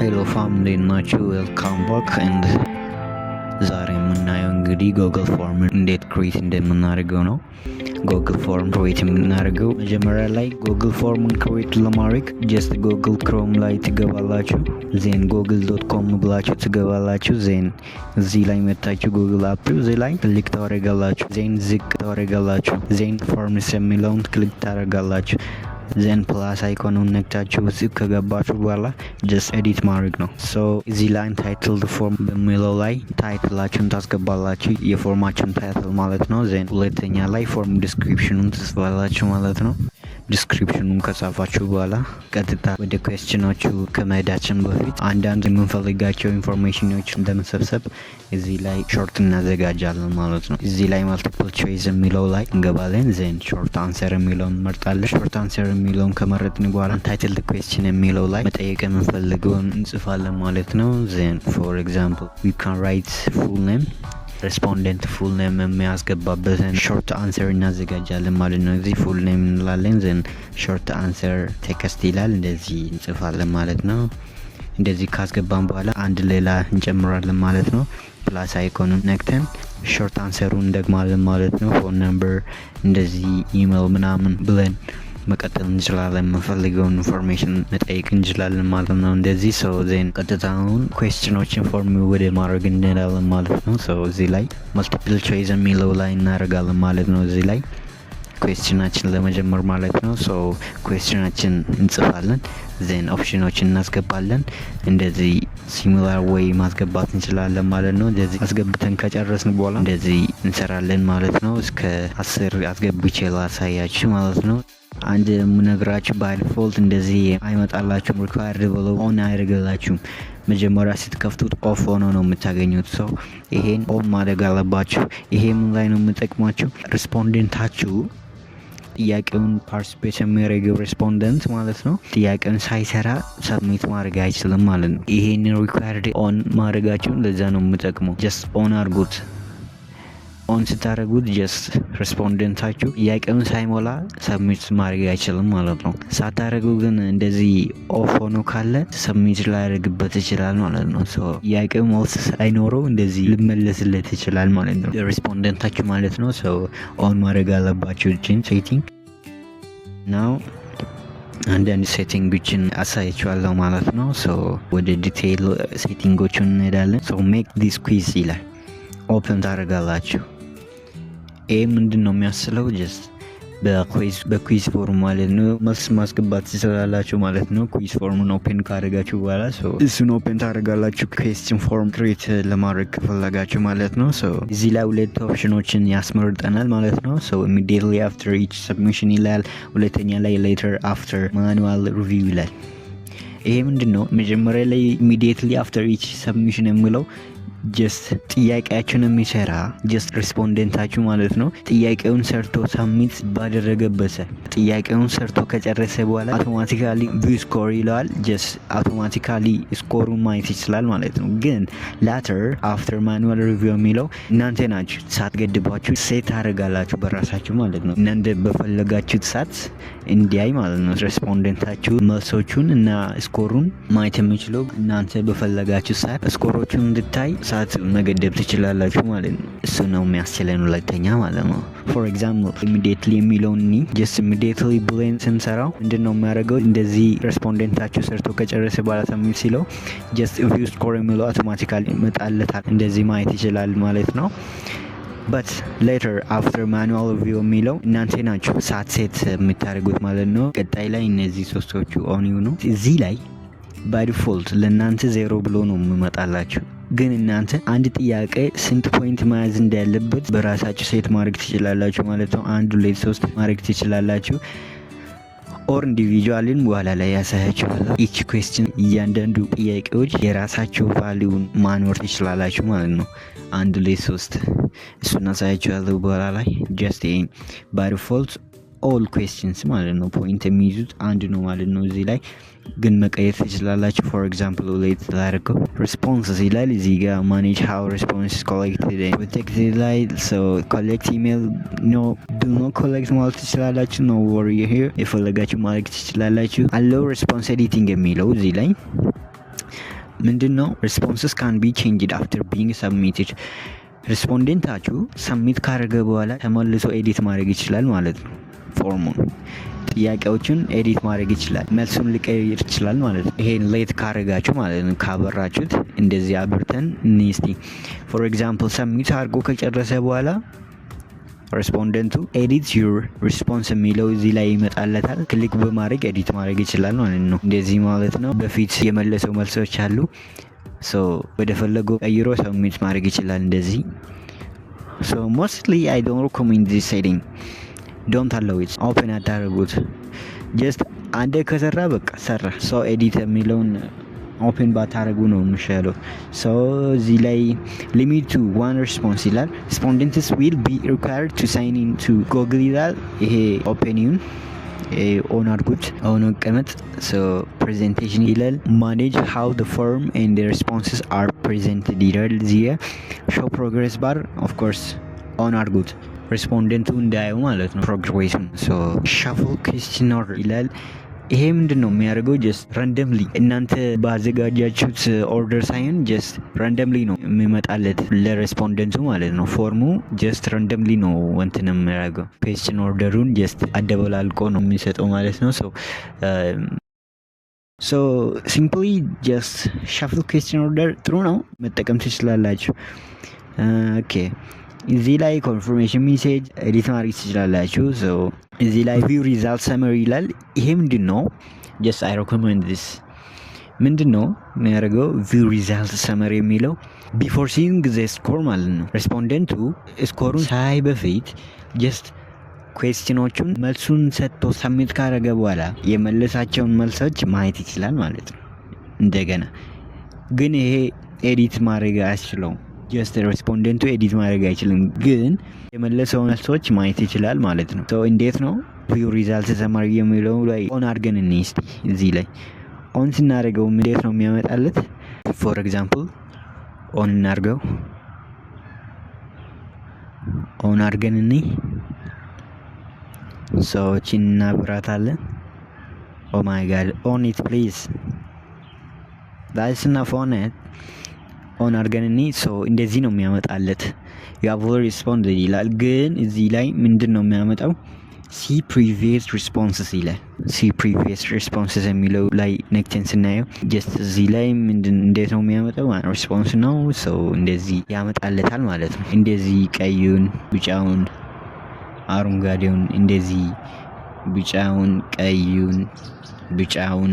Hello fam፣ እንዴት ናችሁ? Welcome back, and ዛሬ የምናየው እንግዲህ Google Form እንዴት create እንደምናደርገው ነው። Google Form create የምናደርገው፣ መጀመሪያ ላይ Google Form ን create ለማድረግ just Google Chrome ላይ ትገባላችሁ። Then google.com ብላችሁ ትገባላችሁ። Then እዚህ ላይ መታችሁ Google app እዚህ ላይ click ታደርጋላችሁ። Then ዝቅ ታደርጋላችሁ። Then Forms የሚለውን click ታደርጋላችሁ። Then plus icon ኑን ነክታችሁ እዚህ ከገባችሁ በኋላ just edit ማድረግ ነው። So እዚህ ላይ untitled form በሚለው ላይ title ኣችሁን ታስገባላችሁ፣ የ form ኣችሁን title ማለት ነው። Then ሁለተኛ ላይ form description ኑን ትጽፋላችሁ ማለት ነው። Description ኑን ከጻፋችሁ በኋላ ቀጥታ ወደ question ኖቹ ከመሄዳችን በፊት አንዳንድ የምንፈልጋቸው information ኖች እንደመሰብሰብ እዚህ ላይ short እናዘጋጃለን ማለት ነው። እዚህ ላይ multiple choice የሚለው ላይ እንገባለን። Then short answer የሚለውን እንመርጣለን። Short answer የሚለውን ከመረጥን በኋላ untitled question የሚለው ላይ መጠየቅ የምንፈልገውን እንጽፋለን ማለት ነው። Then, for example, we can write full name። Respondent full name የሚያስገባበትን short answer እናዘጋጃለን ማለት ነው። እዚህ full name እንላለን። Then short answer text ይላል፣ እንደዚህ እንጽፋለን ማለት ነው። እንደዚህ ካስገባን በኋላ አንድ ሌላ እንጨምራለን ማለት ነው። Plus icon ኑን ነክተን short answer ሩን እንደግማለን ማለት ነው። Phone number፣ እንደዚህ ኢሜል ምናምን ብለን መቀጠል እንችላለን። የምንፈልገውን information መጠየቅ እንችላለን ማለት ነው። እንደዚህ። So then ቀጥታ አሁን question ኖችን form ወደ ማድረግ እንሄዳለን ማለት ነው። So እዚህ ላይ multiple choice የሚለው ላይ እናደርጋለን ማለት ነው። እዚህ ላይ question ኣችን ለመጀመር ማለት ነው። So question ኣችን እንጽፋለን፣ then option ኖችን እናስገባለን። እንደዚህ similar way ማስገባት እንችላለን ማለት ነው። እንደዚህ አስገብተን ከጨረስን በኋላ እንደዚህ እንሰራለን ማለት ነው። እስከ 10 አስገብቼ ላሳያችሁ ማለት ነው። አንድ የምነግራችሁ by default እንደዚህ አይመጣላችሁም። Required ብሎ on አያደርግላችሁም። መጀመሪያ ስትከፍቱት off ሆኖ ነው የምታገኙት። So ይሄን on ማድረግ አለባችሁ። ይሄ ምን ላይ ነው የሚጠቅማችሁ? Respondent ኣችሁ፣ ጥያቄውን participate የሚያደርገው respondent ማለት ነው፣ ጥያቄውን ሳይሰራ submit ማድረግ አይችልም ማለት ነው። ይሄንን required on ማድረጋችሁን ለዛ ነው የሚጠቅመው። Just on አድርጉት። On ስታደርጉት just respondent ኣችሁ ጥያቄውን ሳይሞላ submit ማድረግ አይችልም ማለት ነው። ሳታደርጉ ግን እንደዚህ off ሆኖ ካለ submit ላያደርግበት ይችላል ማለት ነው። ጥያቄው መልስ ሳይኖረው እንደዚህ ሊመለስለት ይችላል ማለት ነው፣ respondent ኣችሁ ማለት ነው። So on ማድረግ አለባችሁ ይችን setting። Now አንዳንድ setting ኦችን አሳያችኋለሁ ማለት ነው። So ወደ detail setting ኦቹን እንሄዳለን። So make this quiz ይላል፣ open ታደርጋላችሁ። ይህ ምንድን ነው የሚያስለው? Just በ quiz form ማለት ነው መልስ ማስገባት ትችላላችሁ ማለት ነው። Quiz form ን open ካደረጋችሁ በኋላ እሱን open ታደርጋላችሁ question form create ለማድረግ ከፈለጋችሁ ማለት ነው። እዚህ ላይ ሁለት option ኖችን ያስመርጠናል ማለት ነው። Immediately after each submission ይላል። ሁለተኛ ላይ later after manual review ይላል። ይሄ ምንድን ነው? መጀመሪያ ላይ immediately after each submission የሚለው just ጥያቄያችሁን የሚሰራ፣ just respondent ኣችሁ ማለት ነው፣ ጥያቄውን ሰርቶ submit ባደረገበት፣ ጥያቄውን ሰርቶ ከጨረሰ በኋላ automatically view score ይለዋል። Just automatically score ሩን ማየት ይችላል ማለት ነው። ግን later after manual review የሚለው እናንተ ናችሁ ሰዓት ገድባችሁ set ታደርጋላችሁ በራሳችሁ ማለት ነው። እናንተ በፈለጋችሁት ሰዓት እንዲያይ ማለት ነው። Respondent ኣችሁ መልሶቹን እና score ሩን ማየት የሚችለው እናንተ በፈለጋችሁ ሰዓት score ሮቹን እንድታይ ሰዓት መገደብ ትችላላችሁ ማለት ነው። እሱ ነው የሚያስችለን ሁለተኛ ማለት ነው። For example, immediately የሚለውን እኒ just immediately ብለን ስንሰራው ምንድን ነው የሚያደርገው? እንደዚህ respondent ኣችሁ ሰርቶ ከጨረሰ በኋላ submit ሲለው just view score የሚለው automatically ይመጣለታል። እንደዚህ ማየት ይችላል ማለት ነው። But later after manual review የሚለው እናንተ ናችሁ ሰዓት set የምታደርጉት ማለት ነው። ቀጣይ ላይ እነዚህ ሶስቶቹ on ይሁኑ። እዚህ ላይ by default ለእናንተ 0 ብሎ ነው የሚመጣላችሁ። ግን እናንተ አንድ ጥያቄ ስንት point መያዝ እንዳለበት በራሳችሁ set ማድረግ ትችላላችሁ ማለት ነው። አንድ፣ ሁለት፣ ሶስት ማድረግ ትችላላችሁ። Or individual ን በኋላ ላይ ያሳያችኋለሁ። Each question፣ እያንዳንዱ ጥያቄዎች የራሳቸው value ን ማኖር ትችላላችሁ ማለት ነው። አንድ፣ ሁለት፣ ሶስት እሱን አሳያችኋለሁ በኋላ ላይ። Just by default All questions ማለት ነው። Point የሚይዙት አንድ ነው ማለት ነው። እዚህ ላይ ግን መቀየር ትችላላችሁ። For example let ላድርገው። Responses ይላል እዚህ ጋር፣ manage how response collected protected ላይ። So collect email, no, do not collect ማለት ትችላላችሁ። No worry here፣ የፈለጋችሁ ማድረግ ትችላላችሁ። Allow response editing የሚለው እዚህ ላይ ምንድን ነው? Responses can be changed after being submitted። Respondent ኣችሁ submit ካደረገ በኋላ ተመልሶ edit ማድረግ ይችላል ማለት ነው። Form ኡን፣ ጥያቄዎችን edit ማድረግ ይችላል። መልሱን ሊቀይር ይችላል ማለት ነው። ይሄን let ካረጋችሁ ማለት ነው፣ ካበራችሁት፣ እንደዚህ አብርተን እንስቲ። For example submit አድርጎ ከጨረሰ በኋላ respondent ኡ edit your response የሚለው እዚህ ላይ ይመጣለታል። Click በማድረግ edit ማድረግ ይችላል ማለት ነው። እንደዚህ ማለት ነው። በፊት የመለሰው መልሶች አሉ። So ወደ ፈለገው ቀይሮ submit ማድረግ ይችላል እንደዚህ። So mostly I don't recommend this setting። Don't allow it፣ open አታደርጉት። Just አንዴ ከሰራ በቃ ሰራ። So edit የሚለውን open ባታደርጉ ነው የሚሻለው። So እዚህ ላይ limit to one response ይላል። Respondents will be required to sign in to Google ይላል። ይሄ open ይሁን፣ on አድርጉት። On ቀመጥ። Presentation ይላል። Manage how the form and responses are presented ይላል። እዚህ show progress bar፣ of course on አድርጉት፣ respondent ኡ እንዳየው ማለት ነው progress ኡን። Shuffle question order ይላል። ይሄ ምንድን ነው የሚያደርገው? Just randomly እናንተ ባዘጋጃችሁት order ሳይሆን just randomly ነው የሚመጣለት ለ respondent ኡ ማለት ነው። Form ኡ just randomly ነው እንትን የሚያደርገው፣ question order ኡን just አደበላልቆ ነው የሚሰጠው ማለት ነው። So simply just shuffle question order ጥሩ ነው፣ መጠቀም ትችላላችሁ። Okay፣ እዚህ ላይ confirmation message edit ማድረግ ትችላላችሁ። እዚህ ላይ view result summary ይላል። ይሄ ምንድን ነው? Just I recommend this። ምንድን ነው የሚያደርገው? View result summary የሚለው before seeing the score ማለት ነው። Respondent ኡ score ኡን ሳያይ በፊት just question ኦቹን መልሱን ሰጥቶ submit ካደረገ በኋላ የመለሳቸውን መልሶች ማየት ይችላል ማለት ነው። እንደገና ግን ይሄ edit ማድረግ አያስችለውም። Just respondent ኡ edit ማድረግ አይችልም፣ ግን የመለሰውን መልሶች ማየት ይችላል ማለት ነው። እንዴት ነው? View result summary የሚለው ላይ on አድርገን እንይ እስቲ። እዚህ ላይ on ስናደርገው እንዴት ነው የሚያመጣለት? For example on እናድርገው። On አድርገን እንይ። ሰዎችን እናብራታለን። Oh my God, on it please, that's enough። On it፣ on አድርገን እኒ so እንደዚህ ነው የሚያመጣለት። "You have responded" ይላል። ግን እዚህ ላይ ምንድን ነው የሚያመጣው? "See previous responses" ይላል። "See previous responses" የሚለው ላይ ነክተን ስናየው just እዚህ ላይ ምንድን እንዴት ነው የሚያመጣው? Response ነው፣ so እንደዚህ ያመጣለታል ማለት ነው። እንደዚህ ቀዩን፣ ቢጫውን፣ አረንጓዴውን፣ እንደዚህ ቢጫውን፣ ቀዩን፣ ቢጫውን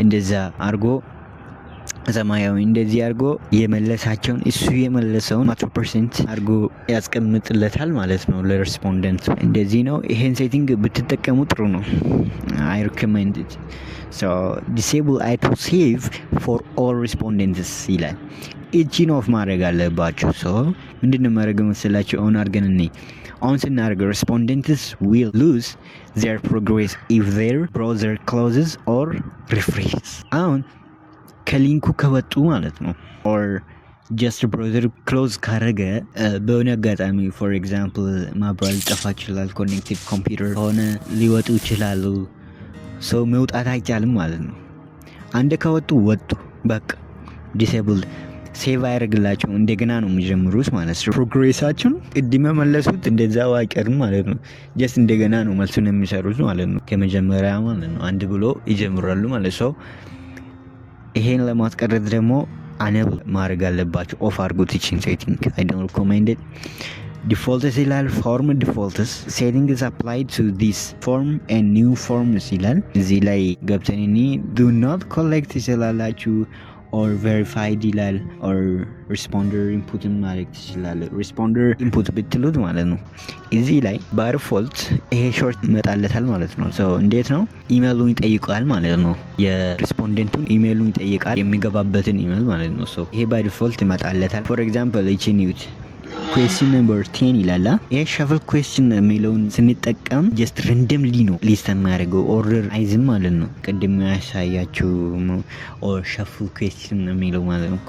እንደዛ አርጎ፣ ሰማያዊ እንደዚህ አድርጎ የመለሳቸውን፣ እሱ የመለሰውን 100% አድርጎ ያስቀምጥለታል ማለት ነው ለ respondent። እንደዚህ ነው። ይሄን setting ብትጠቀሙ ጥሩ ነው። I recommend it። So disable auto save for all respondents ይላል። እቺን off ማድረግ አለባችሁ። So ምንድን ነው ማድረግ መሰላችሁ? On አድርገን እኔ on ስናደርገው respondents will lose their progress if their browser closes or refresh። አሁን ከ link ኡ ከወጡ ማለት ነው or just browser close ካረገ በሆነ አጋጣሚ፣ for example ማብራት ሊጠፋ ይችላል። Connected ኮምፒውተር ከሆነ ሊወጡ ይችላሉ። So መውጣት አይቻልም ማለት ነው። አንድ ከወጡ ወጡ፣ በቃ disabled፣ save አያደርግላቸው፣ እንደገና ነው የሚጀምሩት ማለት ነው። Progress ኣቸውን ቅድም የመለሱት እንደዛው አይቀርም ማለት ነው። Just እንደገና ነው መልሱን የሚሰሩት ማለት ነው። ከመጀመሪያ ማለት ነው፣ አንድ ብሎ ይጀምራሉ ማለት ነው። ይሄን ለማስቀረት ደግሞ enable ማድረግ አለባቸው። Off አድርጉት ይችን setting፣ I don't recommend it። Defaults ይላል። Form defaults settings apply to this form and new forms ይላል። እዚህ ላይ ገብተን እኒ do not collect ትችላላችሁ or verified ይላል or responder input ን ማድረግ ትችላለ። Responder input ብትሉት ማለት ነው እዚህ ላይ by default ይሄ short ይመጣለታል ማለት ነው። እንዴት ነው? ኢሜሉን ይጠይቃል ማለት ነው። የ respondent ኡን ኢሜሉን ይጠይቃል፣ የሚገባበትን ኢሜል ማለት ነው። ይሄ by default ይመጣለታል። For example ይችን ዩት። Question number 10 ይላል። ይሄ shuffle question የሚለውን ስንጠቀም just randomly ነው list የሚያደርገው፣ order አይዝም ማለት ነው። ቅድም ያሳያችሁ or shuffle question የሚለው ማለት ነው።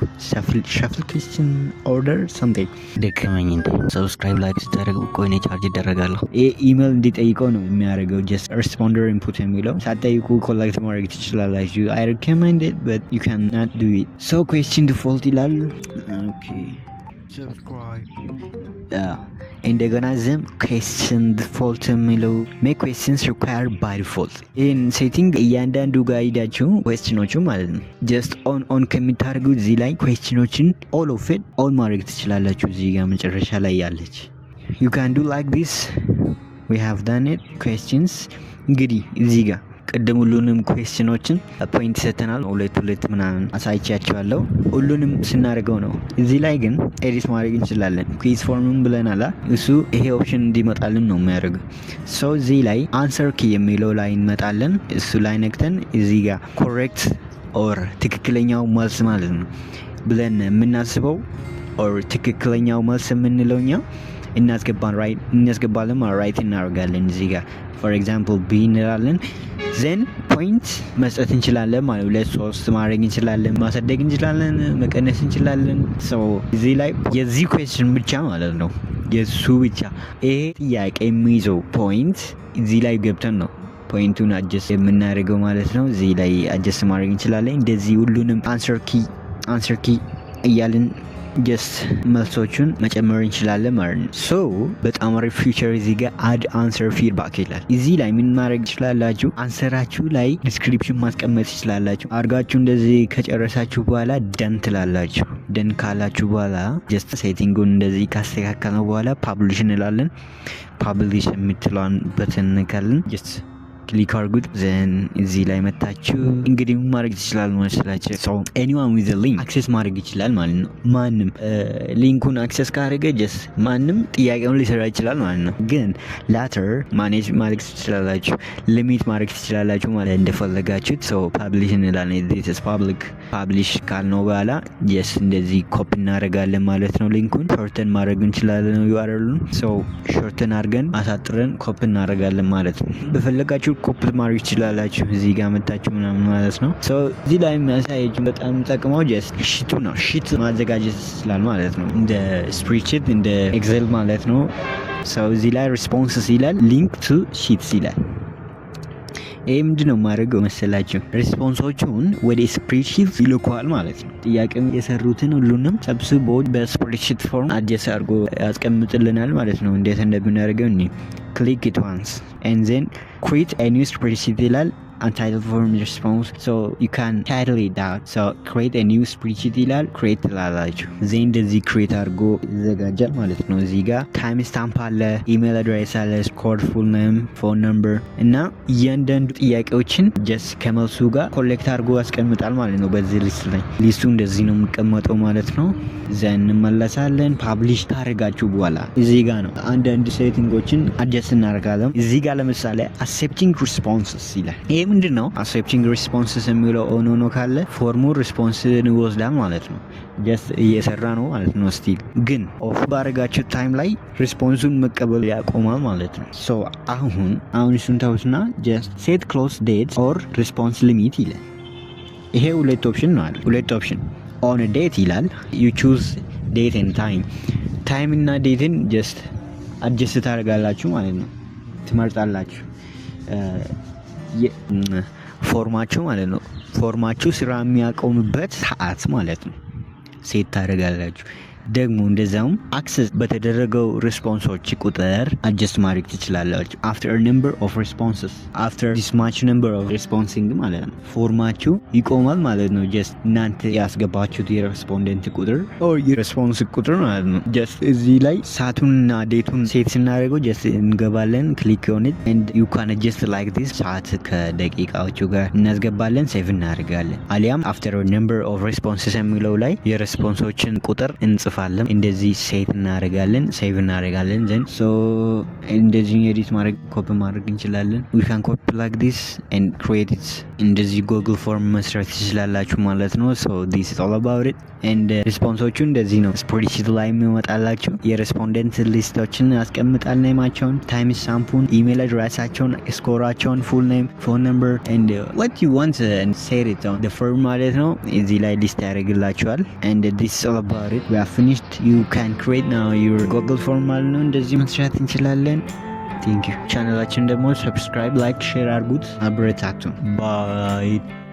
Shuffle question order something። ደከመኝ እንዴ? Subscribe፣ like ስታደርጉ እኮ እኔ ቻርጅ ይደረጋለሁ። ይሄ ኢሜል እንዲጠይቀው ነው የሚያደርገው። Just responder input የሚለው ሳትጠይቁ collect ማድረግ ትችላላችሁ። አይ ሪኮመንድ ኢት በት ዩ ካን ናት ዱ ኢት። ሶ question default ይላል። Okay. Subscribe. እንደገና ዝም question default የሚለው make questions required by default። ይህን setting እያንዳንዱ ጋር ሂዳችሁ question ኦቹ ማለት ነው just on on ከምታደርጉ እዚህ ላይ question ኦችን all of it on ማድረግ ትችላላችሁ። እዚህ ጋር መጨረሻ ላይ ያለች you can do like this. We have done it. Questions እንግዲህ እዚህ ጋር ቅድም ሁሉንም question ኦችን point ሰተናል። ሁለት ሁለት ምናምን አሳይቻቸዋለሁ። ሁሉንም ስናደርገው ነው። እዚህ ላይ ግን edit ማድረግ እንችላለን። Quiz form ም ብለናል። እሱ ይሄ option እንዲመጣልን ነው የሚያደርገው። So እዚህ ላይ answer key የሚለው ላይ እንመጣለን። እሱ ላይ ነክተን እዚህ ጋር correct or ትክክለኛው መልስ ማለት ነው ብለን የምናስበው or ትክክለኛው መልስ የምንለው እኛ እናስገባን right እናስገባለን፣ right እናደርጋለን። እዚህ ጋር for example B እንላለን። Then point መስጠት እንችላለን ማለት ሁለት ሶስት ማድረግ እንችላለን፣ ማሳደግ እንችላለን፣ መቀነስ እንችላለን። So እዚህ ላይ የዚህ question ብቻ ማለት ነው፣ የሱ ብቻ ይሄ ጥያቄ የሚይዘው point እዚህ ላይ ገብተን ነው point ኡን adjust የምናደርገው ማለት ነው። እዚህ ላይ adjust ማድረግ እንችላለን። እንደዚህ ሁሉንም answer key, answer key እያልን just መልሶቹን መጨመር እንችላለን ማለት ነው። So በጣም አሪፍ feature እዚህ ጋር add answer feedback ይላል። እዚህ ላይ ምን ማድረግ ትችላላችሁ? Answer ኣችሁ ላይ description ማስቀመጥ ትችላላችሁ። አድርጋችሁ እንደዚህ ከጨረሳችሁ በኋላ done ትላላችሁ። Done ካላችሁ በኋላ just setting ኡን እንደዚህ ካስተካከልነው በኋላ publish እንላለን። Publish የምትለዋን button እንነካለን። Just click አድርጉት። Then እዚህ ላይ መታችሁ እንግዲህ ምን ማድረግ ትችላል መሰላችሁ? So anyone with link access ማድረግ ይችላል ማለት ነው። ማንም link ኡን access ካደረገ just ማንም ጥያቄውን ሊሰራ ይችላል ማለት ነው። ግን later manage ማድረግ ትችላላችሁ፣ limit ማድረግ ትችላላችሁ ማለት እንደፈለጋችሁት። So publish እንላለን። This public። Publish ካልነው በኋላ just እንደዚህ ኮፒ እናደርጋለን ማለት ነው። Link ኡን shorten ማድረግ እንችላለን። URL ኡን so shorten አድርገን አሳጥረን ኮፒ እናደርጋለን ማለት ነው። በፈለጋችሁ ኮፒ ማድረግ ትችላላችሁ እዚህ ጋር መታችሁ ምናምን ማለት ነው። So እዚህ ላይ የሚያሳያችሁ በጣም ጠቅመው just sheet ኡ ነው። Sheet ማዘጋጀት ይችላል ማለት ነው። እንደ spreadsheet፣ እንደ Excel ማለት ነው። So እዚህ ላይ responses ይላል፣ link to sheets ይላል። ይህ ምንድን ነው የማደርገው መሰላችሁ? Response ኦቹን ወደ spreadsheet ይልኳል ማለት ነው። ጥያቄም የሰሩትን ሁሉንም ሰብስቦ በ spreadsheet form adjust አድርጎ ያስቀምጥልናል ማለት ነው። እንዴት እንደምናደርገው እኒ click it once and then create a new spreadsheet ይላል። Untitled form response, so you can title it out. So create a new spreadsheet ይላል። Create ትላላችሁ። እዚህ እንደዚህ create አድርጎ ይዘጋጃል ማለት ነው። እዚህ ጋር time stamp አለ፣ email address አለ፣ score፣ full name፣ phone number እና እያንዳንዱ ጥያቄዎችን just ከመልሱ ጋር collect አድርጎ ያስቀምጣል ማለት ነው። በዚህ list ላይ list ኡ እንደዚህ ነው የሚቀመጠው ማለት ነው። Then እንመለሳለን። Publish ካደረጋችሁ በኋላ እዚህ ጋር ነው አንዳንድ setting ኦችን adjust እናደርጋለን። እዚህ ጋር ለምሳሌ accepting responses ይላል። ይሄ ምንድን ነው? Accepting responses የሚለው on ሆኖ ካለ form ኡ response ን ይወስዳል ማለት ነው። Just እየሰራ ነው ማለት ነው። Still ግን off ባደረጋችሁ time ላይ response ኡን መቀበል ያቆማል ማለት ነው። So አሁን እሱን ተውትና just set close date or response limit ይላል። ይሄ ሁለት option ነው አለ። ሁለት option on date ይላል። You choose date and time። Time እና date ን just adjust ታደርጋላችሁ ማለት ነው። ትመርጣላችሁ form ኣችሁ ማለት ነው። Form ኣችሁ ስራ የሚያቆምበት ሰዓት ማለት ነው። Set ታደርጋላችሁ። ደግሞ እንደዚያውም access በተደረገው response ኦች ቁጥር adjust ማድረግ ትችላላችሁ። After number of responses, after this much number of responsing ማለት ነው form ኣችሁ ይቆማል ማለት ነው። Just እናንተ ያስገባችሁት የ respondent ቁጥር or የ response ቁጥር ማለት ነው። Just እዚህ ላይ ሰዓቱንና date ኡን set ስናደርገው just እንገባለን፣ click on it and you can adjust like this። ሰዓት ከደቂቃዎቹ ጋር እናስገባለን፣ save እናደርጋለን። አሊያም after number of responses የሚለው ላይ የ response ኦችን ቁጥር እንጽፋለን። እንደዚህ set እናደርጋለን፣ save እናደርጋለን። Then so እንደዚህ edit ማድረግ ኮፒ ማድረግ እንችላለን። We can copy like this and create it. እንደዚህ Google Form መስራት ትችላላችሁ ማለት ነው። So this is all about it, and response ኦቹ እንደዚህ ነው። Spreadsheet ላይ የሚመጣላችሁ የ respondent list ኦችን ያስቀምጣል። Name ኣቸውን፣ timestamp ኡን፣ email address ኣቸውን፣ score ኣቸውን፣ full name፣ phone number and what you want set it on the form ማለት ነው። እዚህ ላይ list ያደርግላችኋል። And this is all about it. We are finished. You can create now your Google Form ማለት ነው። እንደዚህ መስራት እንችላለን። Thank you። ቻናላችን ደግሞ subscribe፣ like፣ share አድርጉት። አበረታቱን። Bye.